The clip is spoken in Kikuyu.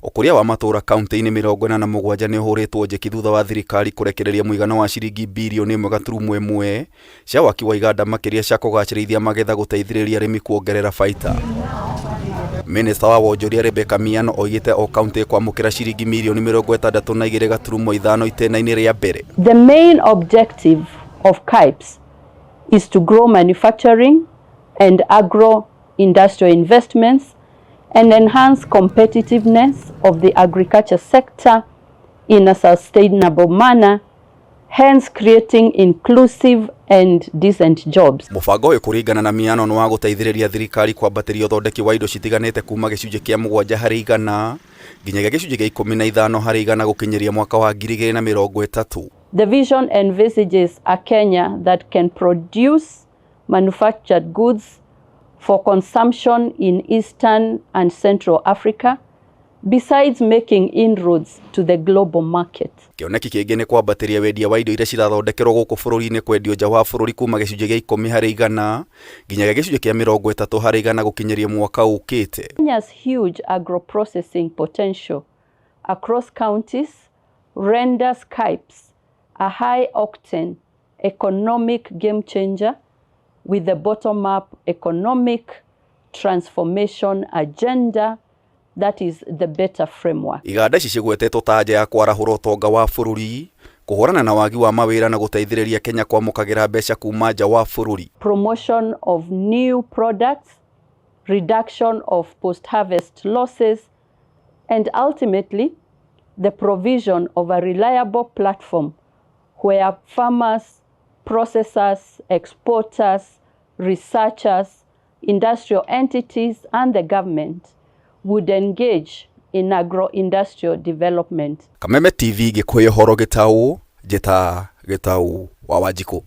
Ũkũria wa matũra kaunti-inĩ 47 nĩ ũhũrĩtwo njeki thutha wa thirikari kũrekereria mũigana wa ciringi birioni 1.1 cia waki wa iganda makĩria cia kũgacĩrithia magetha gũteithĩrĩria arĩmi kuongerera baita. Minista wa wonjoria Rebecca Miano oigĩte o kaunti ĩkwamũkĩra ciringi mirioni 62.5 itĩna-inĩ rĩa mbere. The main objective of CAIPS is to grow manufacturing and agro-industrial investments and enhance competitiveness of the agriculture sector in a sustainable manner, hence creating inclusive and decent jobs. Mũbango ũyũ kũringana na Miano nĩ wa gũteithĩrĩria thirikari kwambatĩria ũthondeki wa indo citiganĩte kuma gĩcunjĩ kĩa 7% nginyagia gĩcunjĩ kĩa 15% gũkinyĩria mwaka wa 2030. The vision envisages a Kenya that can produce manufactured goods for consumption in Eastern and Central Africa, besides making inroads to the global market. Kĩoneki kĩngĩ nĩ kwambatĩria wendia wa indo iria cirathondekerwo gũkũ bũrũri-inĩ kwendio nja wa bũrũri kuma gĩcunjĩ kĩa 10% nginyagia gĩcunjĩ kĩa 30% gũkinyĩria mwaka ũkĩte. Kenya's huge agro-processing potential across counties renders CAIPS a high-octane economic game changer with the bottom-up economic transformation agenda, that is the better framework. Iganda ici cigwetetwo ta nja ya kwarahũra ũtonga wa bũrũri, kũhũrana na wagi wa mawĩra na gũteithĩrĩria Kenya kwamũkagĩra mbeca kuma nja wa bũrũri. Promotion of new products, reduction of post-harvest losses, and ultimately the provision of a reliable platform where farmers, processors, exporters, researchers, industrial entities, and the government would engage in agro-industrial development. Kameme TV Gĩkũyũ, Horo Gĩtaũ, njĩta Gĩtaũ wa Wanjikũ.